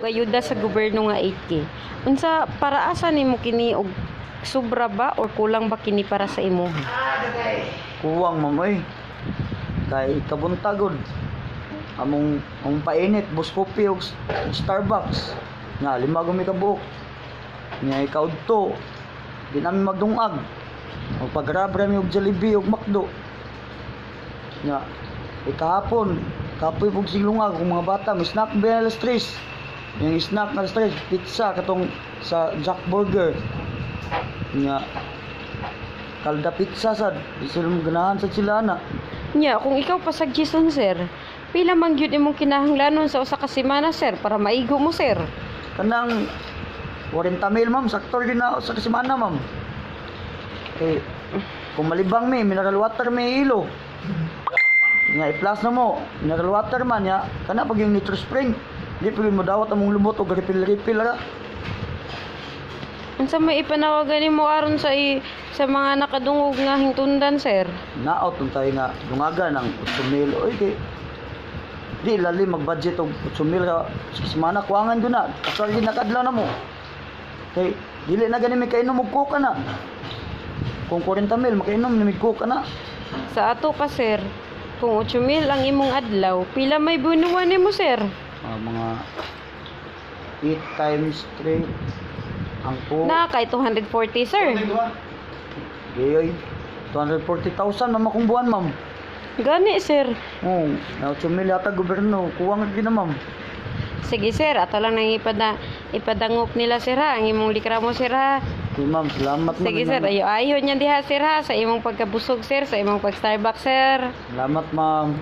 Og ayuda sa gobyerno nga 8K. Unsa para asa nimo kini og sobra ba or kulang ba kini para sa imuha? Kuwang, ma'am, oy. Kay kabuntagod. Among ang painit, Boss Coffee og Starbucks. Nga lima gumi ka buok. Nga ikaudto. Di namin magdungag. Og pag-grab ra mi og Jollibee og McDo. Nga ikahapon, kapoy pug silungag kung mga bata, may snack ba alas 3. Yung snack alas 3, pizza katong sa Jack Burger. Nga kalda pizza sad, di sila mo ganahan sad sila na. Nya, kung ikaw pasagyison, sir, pila man gyud imong kinahanglanon sa usa ka semana, sir, para maigo mo, sir? Kanang 40 mil, ma'am, sakto rin na sa semana, ma'am. Kay kung malibang mi, mineral water may ilo. Nga i-plus na mo, mineral water man ya, kana pag yung Nitro Spring. Di pag mo dawat among lubot og refill-refill ra. Unsa may ipanawagan nimo aron sa mga nakadungog nga hingtundan, sir? Naot tayo nga dungagan ang 8 mil. Oy, kay di lali mag-budget og 8 mil ra sa semana, kuangan gyud na. Kasal gyud nakadlaw na mo. Kay dili na gani mi kainom og Coke na. Kung 40 mil makainom ni mig Coke na. Sa ato pa, sir, kung 8,000 ang imong adlaw, pila may bunuan nimo, sir? Ah, mga 8 times 3 ang po. Na kay 240, sir. Gayoy 240,000 ma'am akong buwan, ma'am. Gani, sir. Oh, na 8 mil yata gobyerno, kuwang gyud na, ma'am. Sige, sir, ato lang nang ipadangop nila, sir, ha, ang imong likramo, sir, ha. Okay, ma'am, salamat, ma'am. Sige, sir, ayo ayo niya diha, sir, ha, sa imong pagkabusog, sir, sa imong pag Starbucks, sir. Salamat, ma'am.